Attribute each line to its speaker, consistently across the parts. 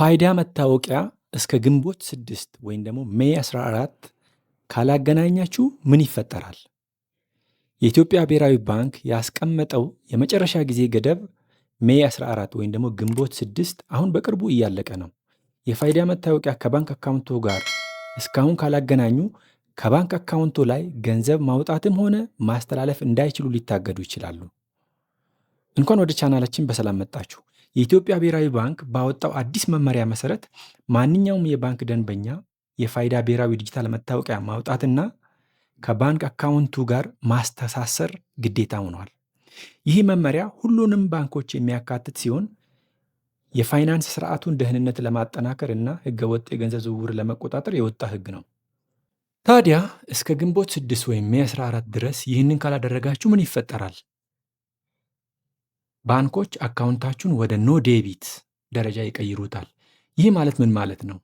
Speaker 1: ፋይዳ መታወቂያ እስከ ግንቦት 6 ወይም ደግሞ May 14 ካላገናኛችሁ ምን ይፈጠራል? የኢትዮጵያ ብሔራዊ ባንክ ያስቀመጠው የመጨረሻ ጊዜ ገደብ May 14 ወይም ደግሞ ግንቦት 6 አሁን በቅርቡ እያለቀ ነው። የፋይዳ መታወቂያ ከባንክ አካውንቶ ጋር እስካሁን ካላገናኙ ከባንክ አካውንቶ ላይ ገንዘብ ማውጣትም ሆነ ማስተላለፍ እንዳይችሉ ሊታገዱ ይችላሉ። እንኳን ወደ ቻናላችን በሰላም መጣችሁ። የኢትዮጵያ ብሔራዊ ባንክ ባወጣው አዲስ መመሪያ መሰረት ማንኛውም የባንክ ደንበኛ የፋይዳ ብሔራዊ ዲጂታል መታወቂያ ማውጣትና ከባንክ አካውንቱ ጋር ማስተሳሰር ግዴታ ሆኗል። ይህ መመሪያ ሁሉንም ባንኮች የሚያካትት ሲሆን የፋይናንስ ስርዓቱን ደህንነት ለማጠናከር እና ህገወጥ የገንዘብ ዝውውር ለመቆጣጠር የወጣ ህግ ነው። ታዲያ እስከ ግንቦት 6 ወይም May 14 ድረስ ይህንን ካላደረጋችሁ ምን ይፈጠራል? ባንኮች አካውንታችሁን ወደ no debit ደረጃ ይቀይሩታል። ይህ ማለት ምን ማለት ነው?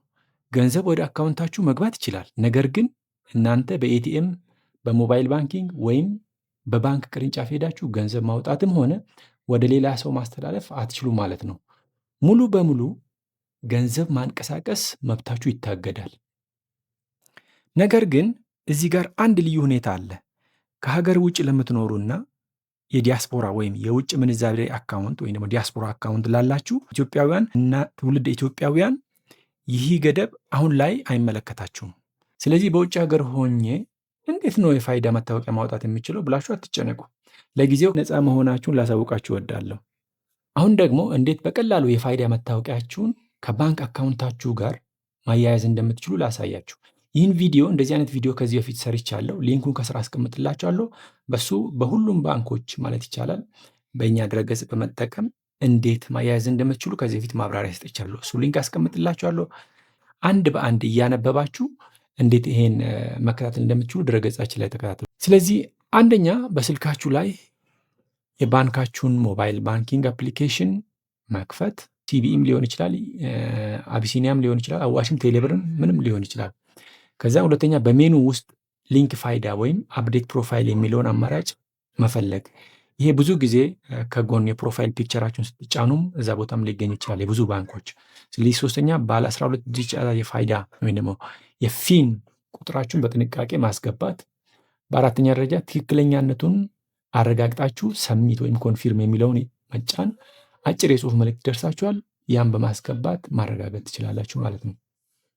Speaker 1: ገንዘብ ወደ አካውንታችሁ መግባት ይችላል። ነገር ግን እናንተ በ ATM፣ በ mobile banking ወይም በባንክ ቅርንጫፍ ሄዳችሁ ገንዘብ ማውጣትም ሆነ ወደ ሌላ ሰው ማስተላለፍ አትችሉም ማለት ነው። ሙሉ በሙሉ ገንዘብ ማንቀሳቀስ መብታችሁ ይታገዳል። ነገር ግን እዚህ ጋር አንድ ልዩ ሁኔታ አለ። ከሀገር ውጭ ለምትኖሩና የዲያስፖራ ወይም የውጭ ምንዛሬ አካውንት ወይም ደግሞ ዲያስፖራ አካውንት ላላችሁ ኢትዮጵያውያን እና ትውልደ ኢትዮጵያውያን ይህ ገደብ አሁን ላይ አይመለከታችሁም። ስለዚህ በውጭ ሀገር ሆኜ እንዴት ነው የፋይዳ መታወቂያ ማውጣት የምችለው ብላችሁ አትጨነቁ። ለጊዜው ነፃ መሆናችሁን ላሳውቃችሁ እወዳለሁ። አሁን ደግሞ እንዴት በቀላሉ የፋይዳ መታወቂያችሁን ከባንክ አካውንታችሁ ጋር ማያያዝ እንደምትችሉ ላሳያችሁ። ይህን ቪዲዮ፣ እንደዚህ አይነት ቪዲዮ ከዚህ በፊት ሰርቻለሁ። Link ኡን ከስር አስቀምጥላችኋለሁ። በሱ በሁሉም ባንኮች ማለት ይቻላል በእኛ ድረገጽ በመጠቀም እንዴት ማያያዝ እንደምትችሉ ከዚህ በፊት ማብራሪያ ሰጥቻለሁ። እሱ link አስቀምጥላችኋለሁ። አንድ በአንድ እያነበባችሁ እንዴት ይሄን መከታተል እንደምትችሉ ድረገጻችን ላይ ተከታተሉ። ስለዚህ አንደኛ በስልካችሁ ላይ የባንካችሁን mobile banking application መክፈት፣ CBE ም ሊሆን ይችላል፣ አቢሲኒያም ሊሆን ይችላል፣ አዋሽም፣ ቴሌብርም ምንም ሊሆን ይችላል። ከዚያ ሁለተኛ በሜኑ ውስጥ link ፋይዳ ወይም update profile የሚለውን አማራጭ መፈለግ። ይሄ ብዙ ጊዜ ከጎን የ profile picture ኣችሁን ስትጫኑም እዛ ቦታም ሊገኝ ይችላል የብዙ ባንኮች። ስለዚህ ሶስተኛ ባለ 12 digit የፋይዳ ወይም ደግሞ የ FIN ቁጥራችሁን በጥንቃቄ ማስገባት። በአራተኛ ደረጃ ትክክለኛነቱን አረጋግጣችሁ submit ወይም confirm የሚለውን መጫን። አጭር የጽሁፍ መልእክት ይደርሳችኋል። ያን በማስገባት ማረጋገጥ ትችላላችሁ ማለት ነው።